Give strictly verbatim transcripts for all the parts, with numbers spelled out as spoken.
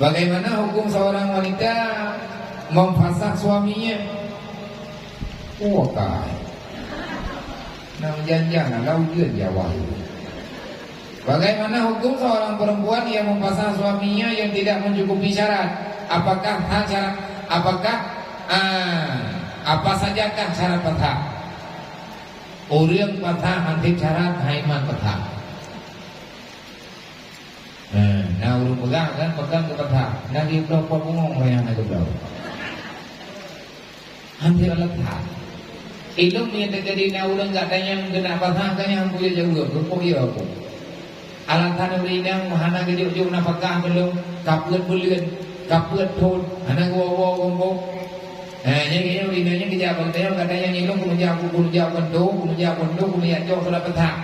Bagaimana hukum seorang wanita memfasah suaminya? Oh, kai. Nang janjang lah ujian Jawa itu. Bagaimana hukum seorang perempuan yang memfasah suaminya yang tidak mencukupi syarat? Apakah hak syarat? Apakah, ah, apa sajakah syarat fasah? Ureuëng fasah hana syarat, haiman fasah. Nah, na ureuëng peugah kan, peugah keu fasah. Na geubloe pot bungong roh nyang na geubloe. Hampir leupah. Ilong nyang teukeudi na ureuëng gata nyang keuneuk fasah ka nyang buya jaweueb, rumpok ya aku. Alasan ureuëng inong hana geujok-jok nafakah keu lôn, ka peuet buleuen, ka peuet thon, hana geuwoe-woe rumpok. Nah, nyang ureuëng inong nyang geujak bak gata nyang ilong keuneuk jak, keuneuk jak keu lôn, keuneuk jak keu lôn, keuneuk jak cok surat fasah.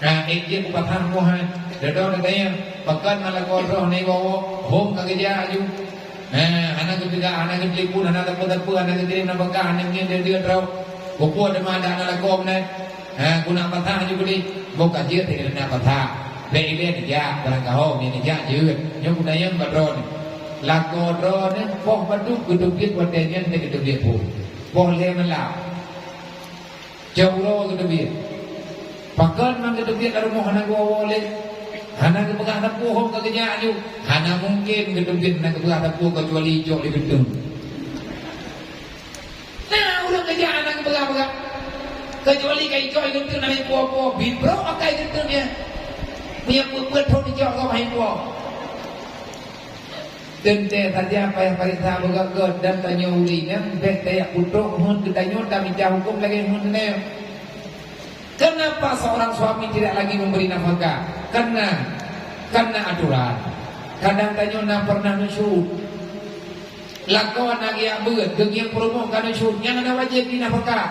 Nah, ék jeuet kupasah muhan. Dodo neutanyong, pakon malakoe droe nai woe-woe, hom ka geujak aju. Nah, hana geupeugah, hana geutelepon, hana teupeu-teupeu, hana geukirém nafakah, hana ngieng deuh-deuh droe. Bukon teuma adak na lakoe meunan. Nah, guna pasah aju keudeh. Boh ka jeuet teuka na pasah. Bèk ilèe neujak, barangkaho nyan neujak jeuet. Nyoe guna nyang bak droeneuh. Lakoe droeneuh poh padub geuteubiet watèe nyan teuka geuteubiet phon. Poh lhèe malam. Cok uroe geuteubiet. Pakon man geuteubiet lam rumoh hana geuwoe-woe lé? Hana geupeugah sapeue hom ka geujak aju. Hana mungken geuteubiet hana geupeugah sapeue keucuali icok lé geuteun. Nah, ureuëng geujak hana geupeugah-peugah. Keucuali ka icok lé geuteun hana ipo-po, bit brok akai geuteun nyan. Meunyo peuet-peuet thon icok gob hana ipo. Teuntèe saja payah pareksa beugöt-göt dan tanyoe ureuëng inong bèk tajak putôh meuheuet geutanyoe tamita hukôm lagèe meuheuet nyoe. Kenapa seorang suami tidak lagi memberi nafkah? Karena, karena aturan. Kadang tanyoe na pernah nusyuz. Lakoe na geujak beuet, geungieng peurumoh ka nusyuz, nyan hana wajéb di nafkah.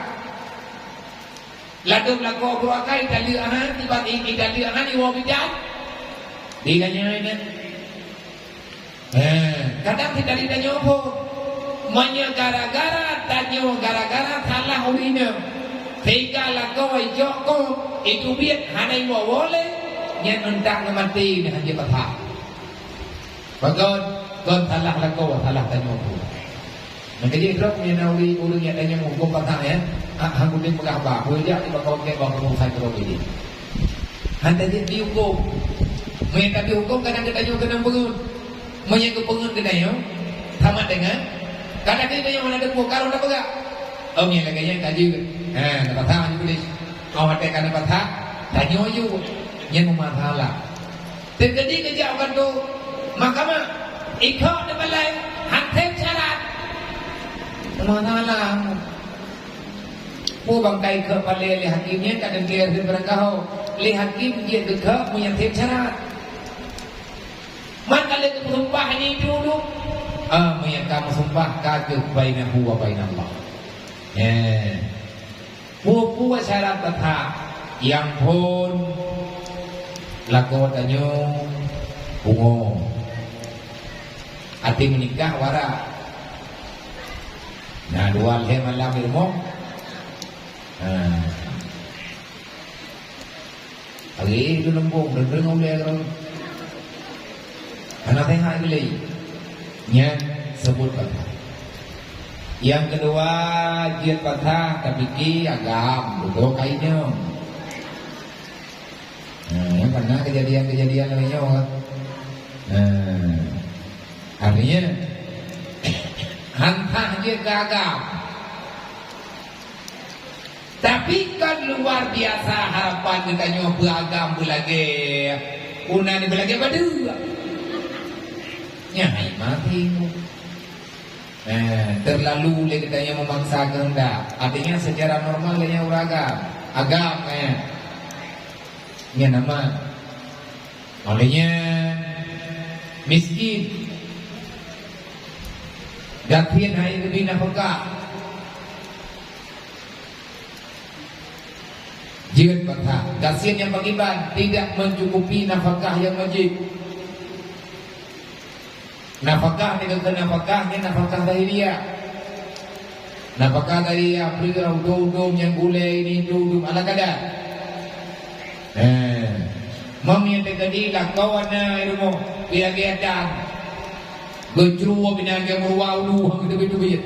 Ladôm lakoe beuruakai taleuek han, iban i, i taleuek han iwoe bidan. Di ganyang nyan. Eh, kadang kita di tanyoe pun. Meunyoe gara-gara tanyoe, gara-gara salah ureuëng inong, sehingga lakoe ijok kôh, iteubiet hana iwoe-woe lé, nyan meuntang ngon maté nyan hanjeuet pasak. Pakon, kon salah lakoe, salah tanyoe pun. Maka jih droe meunyoe na ureuëng, ureuëng nyang tanyong hukôm pasak nyan, ah, han geutem peugah ba, beujak di bak kongkeng bak peue sai keudroe jih. Han tajeuet di hukôm. Meunyoe tabi hukôm kadang geutanyoe keunong peungeut. Meunyoe geupeungeut geutanyoe, sama dengan kadang geutanyoe hana teupeue karu na peugah. Oh, meunyoe lagèe nyan ka jeuet. Ha, na pasak ju tuléh. Oh, watèe ka na pasak, tanyoe ju. Nyan meumasalah. Teukeudi geujak u kantô mahkamah, ikheuk di balai, han tem syarat. Meumasalah. Peue bangkai kheuk palèe lé hakim nyan ka teuntèe barangkaho. Lé hakim jeuet geukheuk meunyo tem syarat. Man ka lheueh geupeusumpah nyan duek-duek. Ah, meunyo ka meusumpah ka kheueh bainahu wa bainallah. Eh. Peue-peue syarat that nyang phôn lakoe tanyoe pungo. Até meunikah wara. Nah, dua lhèe malam di rumoh. Nah. Hari tu lembong, deng-deng ulèe tu. Hana sehat geuh lé. Nyan seubut pasak. Nyang keudua, jeuet pasak, tapike agam, beutôi ka inong. Nah, nyan pernah keujadian-keujadian lagèe nyoe. Nah, artinya, han sah jeuet keu agam. Tapi kan luar biasa harapan geutanyoe beuagam beulagèe. Unan beulagèe badeue. Nyan hai mati. Eh, terlalu lé geutanyoe memaksa kehendak. Artinya secara normal lé nyan ureueng agam. Agam, eh. Nyan nama. Oleh nyan, miskin. Gasien hai geubri nafkah. Jeuet pasak. Gasien nyang pakriban tidak mencukupi nafkah yang wajib. Nafkah nyang geukheun nafkah nyan nafkah zahiriah. Nafkah zahiriah, peue udom-udom nyang gulèe ini, udom-udom ala kadar. Eh, meunyo teukeudi lakoe na i rumoh, piagée dan. Geucrue binéh nyang meuruwa ulu hana geuteubiet-teubiet.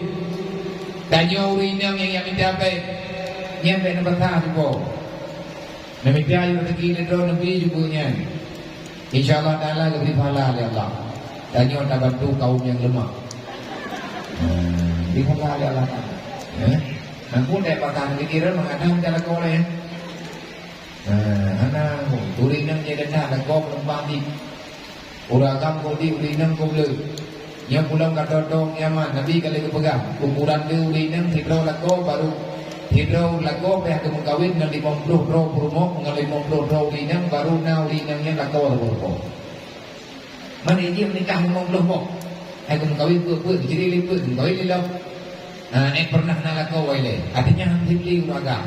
Tanyoe ureueng inong nyang jak mita bèe, nyan bèk neupasah sipo. Neumita yue rezeki lé droe neubi jukuk nyan. Insya Allah Taala geubri pahala lé Allah. Tanyoe tabantu kaum nyang leumah. Hmm, geubri pahala lé Allah Taala. Eh? Nangku dek patah pikiran mengada mencalako lé. Nah, hana, ureueng inong jeuet that lakoe penumpang di. Ureueng agam keu di, ureueng inong keu le. Nyang pulang ka tong-tong nyaman, Nabi ka lheueh geupeugah, ukuran le ureueng inong sidroe lakoe baru, sidroe lakoe payah geumeukawen ngon limong ploh droe peurumoh, ngon limong ploh droe ureueng inong, baru na ureueng inong nyan lakoe saboh rupa. Mana jih meunikah limong ploh boh. Hai geumeukawen peuet-peuet, jadi lé peuet geumeukawen lé lom. Ha, eh, pernah na lakoe wai lé. Artinya han sibli ureueng agam.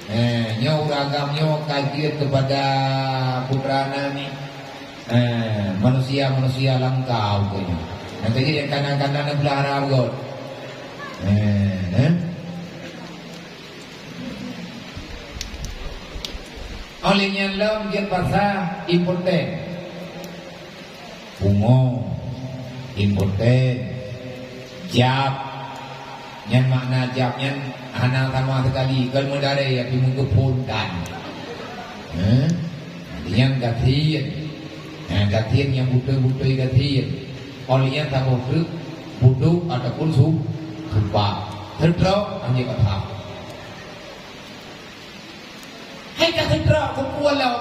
Eh, nyoe ureueng agam nyoe ka jeuet kepada putra nami. Eh, manusia-manusia langkau keu nyoe. Nyang ka jeuet nyang kana-kana na beulah hara beugöt. Eh, eh. Óh lheueh nyan lom jeuet pasah impoten. Pungo, impoten, jab. Nyan makna jab nyan hana sama sekali, kon meudaré tapi meugeuphon tan. Heh? Nyan gasien. Nah, gasien nyang butôi-butôi gasien. Óh lheueh nyan saboh treuk budok ataupun su-, supak. Seutrok, anjing kata. Hai ka seutrok kumpul lom.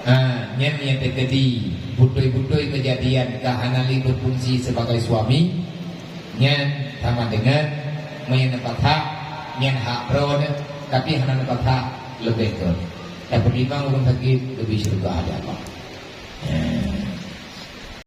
Ha, nyan nyang teukeudi butôi-butôi keujadian ka hana lé beufungsi sebagai suami, nyan sama deungon meunyoe neupasah, nyan hak droe, tapi hana neupasah leubeh göt. Tapeutimang ureueng sakét leubeh syeuruga lé Allah.